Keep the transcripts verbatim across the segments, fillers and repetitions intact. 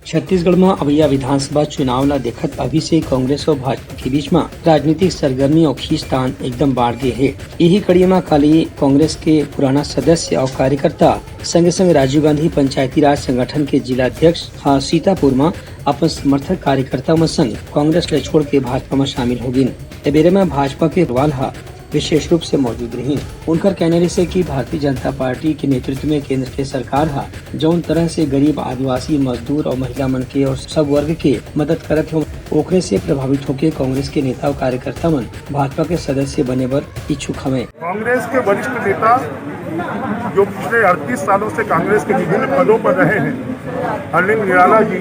छत्तीसगढ़ म अवइया विधानसभा चुनाव ला देखत अभी से कांग्रेस अउ भाजपा के बीच म राजनीतिक सरगर्मी अउ खींचतान एकदम बाढ़ गे हे। इही कड़ी म काली कांग्रेस के पुराना सदस्य अउ कार्यकर्ता संगे संग राजीव गांधी पंचायती राज संगठन के जिला अध्यक्ष ह सीतापुर म अपन समर्थक कार्यकर्ता मन संग कांग्रेस ले छोड़ के भाजपा म शामिल हो गिन। ए बेरे म भाजपा के अग्रवाल ह विशेष रूप से मौजूद रहिन। उनकर कहना रहिसे कि भारतीय जनता पार्टी के नेतृत्व में केंद्र के सरकार ह जौन तरह से गरीब, आदिवासी, मजदूर और महिला मन के और सब वर्ग के मदद करत हे, ओकरे से प्रभावित होके कांग्रेस के नेता और कार्यकर्ता मन भाजपा के सदस्य बने बर इच्छुक हवंय। कांग्रेस के वरिष्ठ नेता जो पिछले अड़तीस सालों से कांग्रेस के विभिन्न पदों पर रहे हैं, अरविंद निराला जी,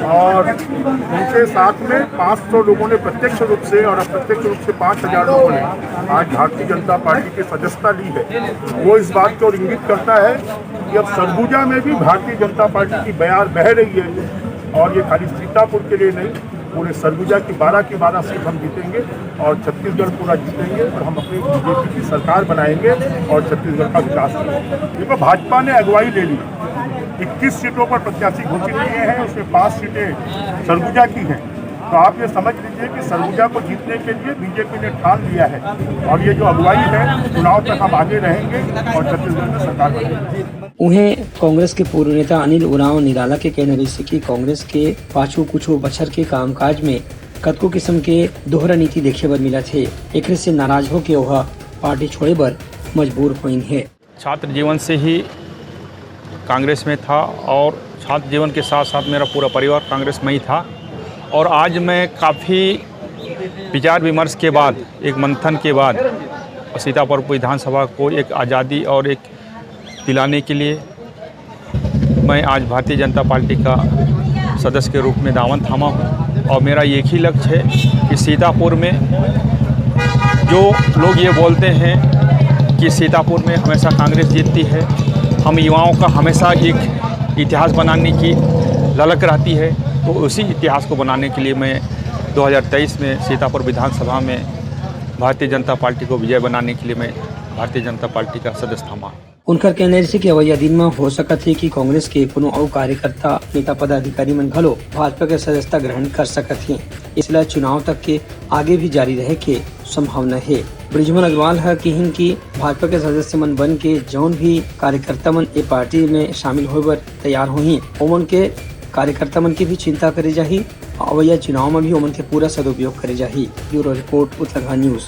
और उनके साथ में पाँच सौ लोगों ने प्रत्यक्ष रूप से और अप्रत्यक्ष रूप से पाँच हज़ार लोगों ने आज भारतीय जनता पार्टी की सदस्यता ली है, वो इस बात को इंगित करता है कि अब सरगुजा में भी भारतीय जनता पार्टी की बयार बह रही है। और ये खाली सीतापुर के लिए नहीं, पूरे सरगुजा की बारह की बारह सीट हम जीतेंगे और छत्तीसगढ़ पूरा जीतेंगे और हम अपनी बीजेपी की सरकार बनाएंगे और छत्तीसगढ़ का विकास करेंगे। देखो, भाजपा ने अगुवाई ले ली, इक्कीस सीटों पर प्रत्याशी घोषित किए हैं, उसमें पाँच सीटें सरगुजा की हैं। तो आप ये समझ लीजिए कि सरगुजा को जीतने के लिए बीजेपी ने ठान लिया है और ये जो अगुवाई है, चुनाव तक हम आगे रहेंगे और छत्तीसगढ़ में सरकार बनाएंगे। उहें, कांग्रेस के पूर्व नेता अनिल उरांव निराला के कहना रहिसे कि कांग्रेस के पाछू कुछ बछर के कामकाज में कतको किस्म के दोहरा नीति देखे बर मिलत हे। एकरे से नाराज होके ओहा पार्टी छोड़े बर मजबूर होइन हे। छात्र जीवन से ही कांग्रेस में था और छात्र जीवन के साथ-साथ मेरा पूरा परिवार कांग्रेस में ही था और आज मैं काफ़ी विचार विमर्श के बाद, एक मंथन के बाद सीतापुर विधानसभा को एक आज़ादी और एक दिलाने के लिए मैं आज भारतीय जनता पार्टी का सदस्य के रूप में दावन थामा हूँ और मेरा एक ही लक्ष्य है कि सीतापुर में जो लोग ये बोलते हैं कि सीतापुर में हमेशा कांग्रेस जीतती है, हम युवाओं का हमेशा एक इतिहास बनाने की ललक रहती है, तो उसी इतिहास को बनाने के लिए मैं दो हज़ार तेईस में सीतापुर विधानसभा में भारतीय जनता पार्टी को विजय बनाने के लिए मैं भारतीय जनता पार्टी का सदस्य थामा। उनकर कहना रहिसे कि अवइया दिन म हो सकत हे कि कांग्रेस के कोनो अउ कार्यकर्ता, नेता, पदाधिकारी मन घलो भाजपा के सदस्यता ग्रहण कर सकत हे। ए सिलसिला चुनाव तक के आगे भी जारी रहे के संभावना हे। बृजमोहन अग्रवाल ह किहिन कि भाजपा के सदस्य मन बन के जौन भी कार्यकर्ता मन ए पार्टी में शामिल होए बर तैयार होही, ओमन के कार्यकर्ता मन के भी चिंता करे जाही। अवइया चुनाव म भी ओमन के पूरा सदुपयोग करे जाही। Bureau report, Uttarakhand news.